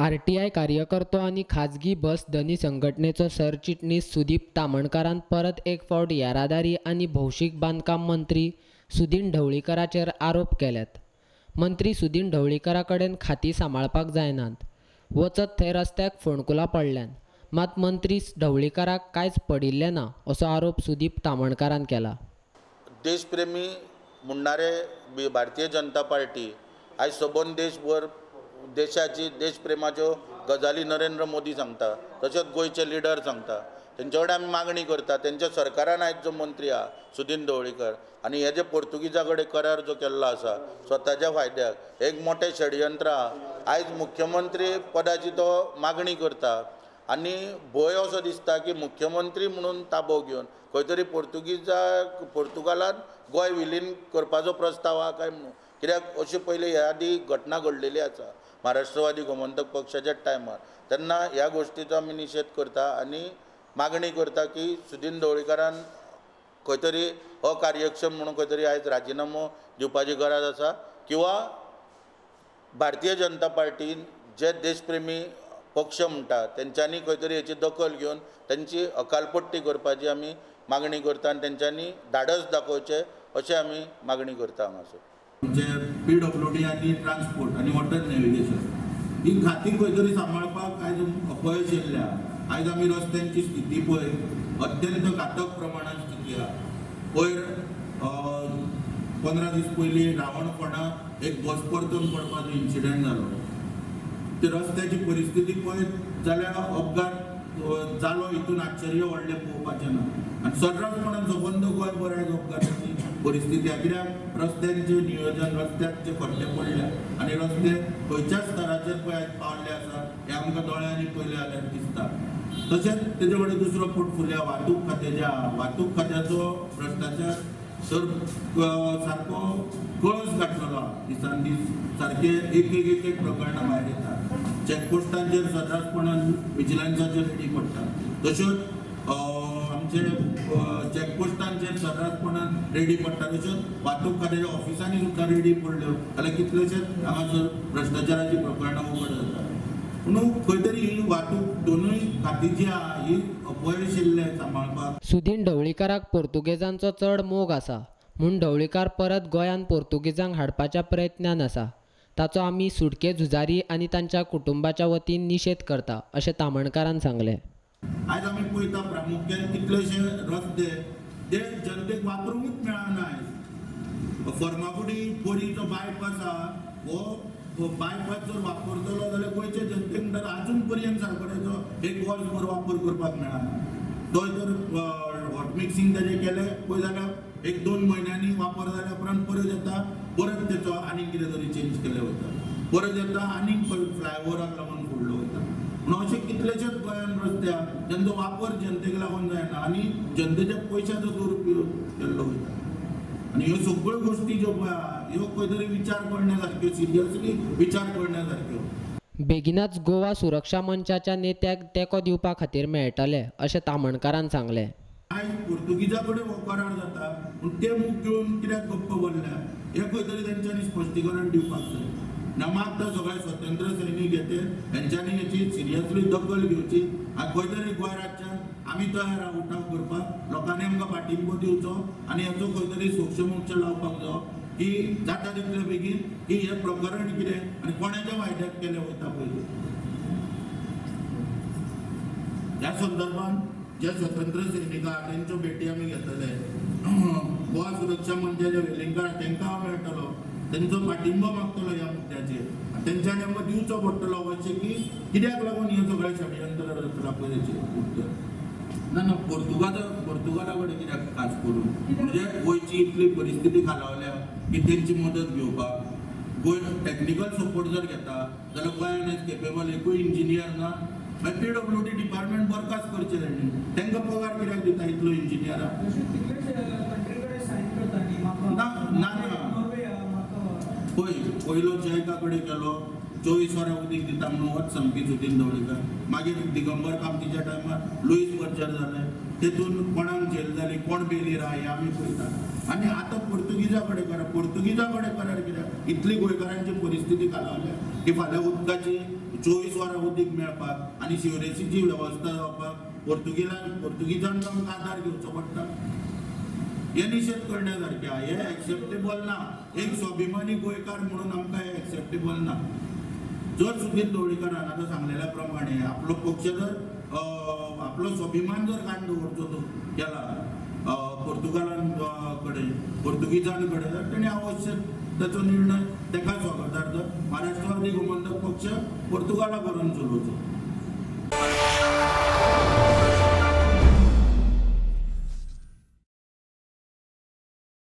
RTI कार्यकर्तो आनी खाजगी बस धनी संघटनेचो सरचिटणीस सुदीप तामणकारान परत एक फावट येरादारी आनी भौशीक बांदकाम मंत्री सुदीन ढवळीकराचेर आरोप केल्यात. मंत्री सुदीन ढवळीकरा कडेन खातीं सांबाळपाक जायनात, वचत थंय रस्त्याक फोंडकुलां पडल्यान, मात मंत्री ढवळीकराक कांयच पडिल्लें ना असो आरोप सुदीप तामणकारान केला. देशप्रेमी म्हणणारे भारतीय जनता पार्टी आयज सबंद देशभर देशाची देशप्रेमाच्यो गजाली नरेंद्र मोदी सांगता, तशेंच गोंयचे लिडर सांगता. तेंचे कडेन आमी मागणी करता, तेंच्या सरकारान आयज जो मंत्री आहा सुदीन ढवळीकर आनी हे जे पोर्तुगीजा कडेन करार जो केल्लो आसा स्वताच्या फायद्याक, एक मोठें षडयंत्र आहा. आयज मुख्यमंत्री पदाची तो मागणी करता आनी भंय असो दिसता की मुख्यमंत्री म्हणून ताबो घेवन खंय तरी पोर्तुगालान गोंय विलीन करपाचो प्रस्ताव आहा काय म्हणून, कित्याक अशी पयली ह्या आदी घटना घडलेली आसा महाराष्ट्रवादी गोमंतक पक्षाच्या टायमार. तेन्ना ह्या गोश्टीचो आमी निशेध करता आनी मागणी करता की सुदीन ढवळीकरान खंय तरी अकार्यक्षम म्हणून खंय तरी आयज राजिनामो दिवपाची गरज आसा, किंवा भारतीय जनता पार्टीन जे देशप्रेमी पक्ष म्हणटा तेंच्यांनी खंय तरी हेची दखल घेवन तेंची अकालपट्टी करपाची आमी मागणी करता आनी तेंच्यांनी धाडस दाखोवचें अशें आमी मागणी करता. हांगासर आमचे पीडब्ल्यूडी आनी ट्रान्सपोर्ट आनी वॉटर नेविगेशन ही खाती खंय तरी सांबाळपाक आयज अपयश येयल्ल्या. आयज आमी रस्त्यांची स्थिती पळय अत्यंत घातक प्रमाणान स्थिती आहा. पयर 15 दीस पयलीं रावणफोंडा एक बस परतून पडपाचो इन्सिडंट जालो. ते रस्त्याची परिस्थिती पळयत जाल्यार अपघात जालो हितून आश्चर्य व्हडलें पळोवपाचें ना. आनी सर्रासपणान सबंद गोंयभर आयज अपघाताची परिस्थिती आहा, कित्याक रस्त्यांचें नियोजन, रस्त्याक जे खड्डे पडल्या आनी रस्ते खंयच्याच स्तराचेर पळय आयज पावल्ले आसा हें आमकां दोळ्यांनी पळयलें जाल्यार दिसता. तशेंच तेजे कडेन दुसरो पोर्टफोलियो वाहतूक खातें जें आहा, वाहतूक खात्याचो भ्रश्टाचार तर सारको कळस गाठलेलो आहा. दिसान दीस सारके एक एक एक एक प्रकरणां भायर येता. चॅकपोस्टांचेर सर्रासपणान विजिलन्साचेर रेडी पडटा, तश्योच आमचे चॅकपोस्टांचेर सर्रासपणान रेडी पडटा, तश्योच वाहतूक खात्याच्या ऑफिसांनी सुद्दां रेडी पडल्यो जाल्यार कितलेशेच हांगासर भ्रश्टाचाराची प्रकरणां उगड जाता. म्हणून खंय तरी ही वाहतूक दोनूय खाती जी आहा ही अपयश येयल्लें सांबाळपाक. सुदीन ढवळीकराक पोर्तुगेजांचो चड मोग आसा म्हूण ढवळीकार परत गोंयांत पोर्तुगेजांक हाडपाच्या प्रयत्नान आसा. ताचो आमी सुटके झुजारी आनी तांच्या कुटुंबाच्या वतीन निशेध करता अशें तामणकारान सांगलें. आयज आमी पळयता प्रामुख्यान कितलेशे रस्ते ते जनतेक वापरूंकूच मेळना. आयज फर्मागुडी बोरीचो बायपास आहा, हो बायपास जर वापरतलो जाल्यार गोंयच्या जनतेक म्हणटात आजून पर्यंत सारको तेचो एक वर्सभर वापर करपाक मेळना. तो जर हॉट मिक्सिंग तेजें केलें पळय जाल्यार 1-2 म्हयन्यांनी वापर जाल्या उपरांत परत येता, परत तेचो आनीक कितें तरी चेंज केलें वता, परत येता आनीक फ्लायओवराक लागून फोडलो वता. म्हणून अशे कितलेशेच गोंयांत रस्ते आहा जेंचो वापर जनतेक लागून जायना आनी जनतेच्या पयशाचो दुरुपयोग केल्लो वता. आनी ह्यो सगळ्यो गोश्टी ज्यो पळय आहा ह्यो खंय तरी विचार करण्या सारक्यो, सिरियसली विचार करण्या सारक्यो. बेगिनाच गोवा सुरक्षा मंचाच्या नेत्याक तेंको दिवपा खातीर मेळटले अशें तामणकारान सांगलें. आयज पोर्तुगीजा कडेन हो करार जाता पूण ते मूग घेवन कित्याक गप्प बसल्या हें खंय तरी तेंच्यांनी स्पश्टीकरण दिवपाक जाय. ना मागता सगळे स्वतंत्र सैनीक येते हेंच्यांनी हेची सिरियसली दखल घेवची आनी खंय तरी गोंय राज्यान आमी तयार आहा उठाव करपाक, लोकांनी आमकां पाठिंबो दिवचो आनी हेचो खंय तरी सोक्षमोक्ष लावपाक जावो की जाता तितले बेगीन की हें प्रकरण कितें आनी कोणाच्या फायद्याक केलें वता पळय. ह्या संदर्भात जे स्वतंत्र सैनीक आहा तेंच्यो भेटी आमी घेतले, गोवा सुरक्षा मंचाचे वेलिंगकार तेंकां हांव मेळटलो, तेंचो पाठिंबो मागतलो ह्या मुद्द्याचेर आनी तेंच्यांनी आमकां दिवचो पडटलो अवश्य की कित्याक लागून हें सगळें षडयंत्र रचलां पळय तेचेर उत्तर. ना ना पोर्तुगाला कडेन कित्याक खास करून म्हणजे गोंयची इतली परिस्थिती खालावल्या की तेंची मदत घेवपाक गोंय टॅक्निकल सपोर्ट जर घेता जाल्यार गोंयान आयज केपेबल एकूय इंजिनियर ना. मागीर पीडब्ल्यूडी डिपार्टमेंट बरखास्त करचें तेणी, तेंकां पगार कित्याक दिता इतलो इंजिनियराक? ना ना पळय पयलो जयका कडेन केलो 24 वरां उदीक दिता म्हणून वच सामकी सुदीन ढवळीकर, मागीर दिगंबर कामतीच्या टायमार लुईस बर्जर जालें, तेतून कोणाक जेल जाली कोण बेलीर आहा हें आमी पळयता. आनी आतां पोर्तुगीजा कडेन करार, पोर्तुगीजा कडेन करार कित्याक इतली गोंयकारांची परिस्थिती खालावल्या की फाल्यां उदकाची 24 वरां उदीक मेळपाक आनी सिवरेजीची वेवस्था जावपाक पोर्तुगीजांक आमकां आदार घेवचो पडटा. हे निशेध करण्या सारकें, हे एक्सेप्टेबल ना. एक स्वाभिमानी गोंयकार म्हणून आमकां हे एक्सेप्टेबल ना. जर सुदीन ढवळीकारान आतां सांगलेल्या प्रमाणे आपलो पक्ष जर आपलो स्वाभिमान जर काण दवरचो तो केला पोर्तुगालान कडेन, पोर्तुगीजां कडेन, तर तेणी अवश्य ताचो निर्णय तेका स्वागतार्थ. महाराष्ट्रवादी गोमंतक पक्ष पोर्तुगाला करून चलोवचो.